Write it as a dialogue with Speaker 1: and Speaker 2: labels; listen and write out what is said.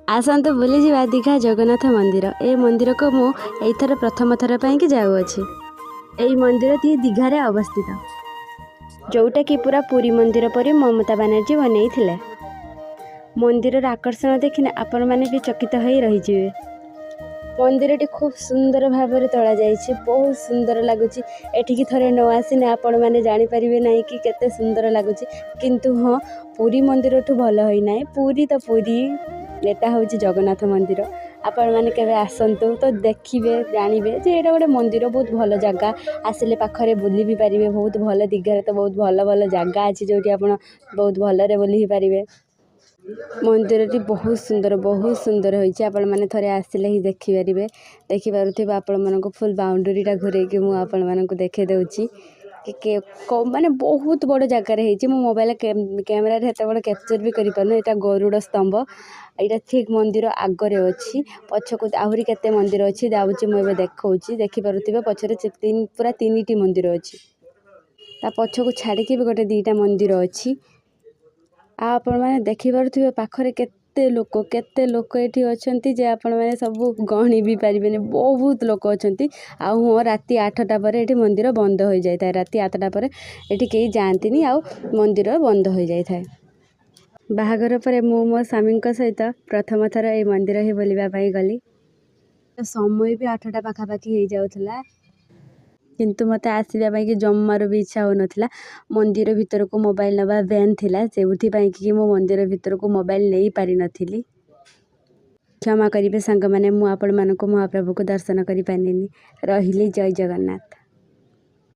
Speaker 1: ଆସନ୍ତୁ ବୁଲିଯିବା ଦୀଘା ଜଗନ୍ନାଥ ମନ୍ଦିର। ଏ ମନ୍ଦିରକୁ ମୁଁ ଏଇଥର ପ୍ରଥମ ଥର ପାଇଁକି ଯାଉଅଛି। ଏଇ ମନ୍ଦିରଟି ଦୀଘାରେ ଅବସ୍ଥିତ, ଯେଉଁଟାକି ପୁରା ପୁରୀ ମନ୍ଦିର ପରି ମମତା ବାନାର୍ଜୀ ବନେଇଥିଲେ। ମନ୍ଦିରର ଆକର୍ଷଣ ଦେଖିଲେ ଆପଣମାନେ ବି ଚକିତ ହୋଇ ରହିଯିବେ। ମନ୍ଦିରଟି ଖୁବ୍ ସୁନ୍ଦର ଭାବରେ ତୋଳା ଯାଇଛି, ବହୁତ ସୁନ୍ଦର ଲାଗୁଛି। ଏଠିକି ଥରେ ନ ଆସିଲେ ଆପଣମାନେ ଜାଣିପାରିବେ ନାହିଁ କି କେତେ ସୁନ୍ଦର ଲାଗୁଛି। କିନ୍ତୁ ହଁ, ପୁରୀ ମନ୍ଦିରଠୁ ଭଲ ହୋଇନାହିଁ। ପୁରୀ ତ ପୁରୀ, ଏଟା ହେଉଛି ଜଗନ୍ନାଥ ମନ୍ଦିର। ଆପଣମାନେ କେବେ ଆସନ୍ତୁ ତ ଦେଖିବେ, ଜାଣିବେ ଯେ ଏଇଟା ଗୋଟେ ମନ୍ଦିର, ବହୁତ ଭଲ ଜାଗା। ଆସିଲେ ପାଖରେ ବୁଲି ବି ପାରିବେ। ବହୁତ ଭଲ, ଦୀଘାରେ ତ ବହୁତ ଭଲ ଭଲ ଜାଗା ଅଛି, ଯେଉଁଠି ଆପଣ ବହୁତ ଭଲରେ ବୁଲି ପାରିବେ। ମନ୍ଦିରଟି ବହୁତ ସୁନ୍ଦର, ବହୁତ ସୁନ୍ଦର ହୋଇଛି। ଆପଣମାନେ ଥରେ ଆସିଲେ ହିଁ ଦେଖିପାରିବେ। ଦେଖିପାରୁଥିବେ, ଆପଣମାନଙ୍କୁ ଫୁଲ୍ ବାଉଣ୍ଡରୀଟା ଘୁରେଇକି ମୁଁ ଆପଣମାନଙ୍କୁ ଦେଖାଇ ଦେଉଛି କି ମାନେ ବହୁତ ବଡ଼ ଜାଗାରେ ହେଇଛି। ମୁଁ ମୋବାଇଲ କ୍ୟାମେରାରେ ଏତେ ବଡ଼ କ୍ୟାପଚର୍ ବି କରିପାରୁନି। ଏଇଟା ଗରୁଡ଼ ସ୍ତମ୍ଭ। ଏଇଟା ଠିକ୍ ମନ୍ଦିର ଆଗରେ ଅଛି। ପଛକୁ ଆହୁରି କେତେ ମନ୍ଦିର ଅଛି, ଯାଉଛି ମୁଁ ଏବେ ଦେଖାଉଛି। ଦେଖିପାରୁଥିବେ, ପଛରେ ପୁରା ତିନିଟି ମନ୍ଦିର ଅଛି। ତା ପଛକୁ ଛାଡ଼ିକି ବି ଗୋଟେ ଦୁଇଟା ମନ୍ଦିର ଅଛି। ଆଉ ଆପଣମାନେ ଦେଖିପାରୁଥିବେ, ପାଖରେ କେତେ ଲୋକ, କେତେ ଲୋକ ଏଠି ଅଛନ୍ତି ଯେ ଆପଣମାନେ ସବୁ ଗଣି ବି ପାରିବେନି। ବହୁତ ଲୋକ ଅଛନ୍ତି। ଆଉ ହଁ, ରାତି 8ଟା ପରେ ଏଠି ମନ୍ଦିର ବନ୍ଦ ହୋଇଯାଇଥାଏ। ରାତି 8ଟା ପରେ ଏଠି କେହି ଯାଆନ୍ତିନି ଆଉ ମନ୍ଦିର ବନ୍ଦ ହୋଇଯାଇଥାଏ। ବାହାଘର ପରେ ମୁଁ ମୋ ସ୍ୱାମୀଙ୍କ ସହିତ ପ୍ରଥମ ଥର ଏଇ ମନ୍ଦିର ହିଁ ବୁଲିବା ପାଇଁ ଗଲି। ସମୟ ବି 8ଟା ପାଖାପାଖି ହେଇଯାଉଥିଲା, କିନ୍ତୁ ମୋତେ ଆସିବା ପାଇଁକି ଜମାରୁ ବି ଇଚ୍ଛା ହେଉନଥିଲା। ମନ୍ଦିର ଭିତରକୁ ମୋବାଇଲ ନେବା ବ୍ୟାନ୍ ଥିଲା, ଯେଉଁଥିପାଇଁ କି ମୁଁ ମନ୍ଦିର ଭିତରକୁ ମୋବାଇଲ ନେଇପାରିନଥିଲି। କ୍ଷମା କରିବେ ସାଙ୍ଗମାନେ, ମୁଁ ଆପଣମାନଙ୍କୁ ମହାପ୍ରଭୁକୁ ଦର୍ଶନ କରିପାରିଲିନି। ରହିଲି, ଜୟ ଜଗନ୍ନାଥ।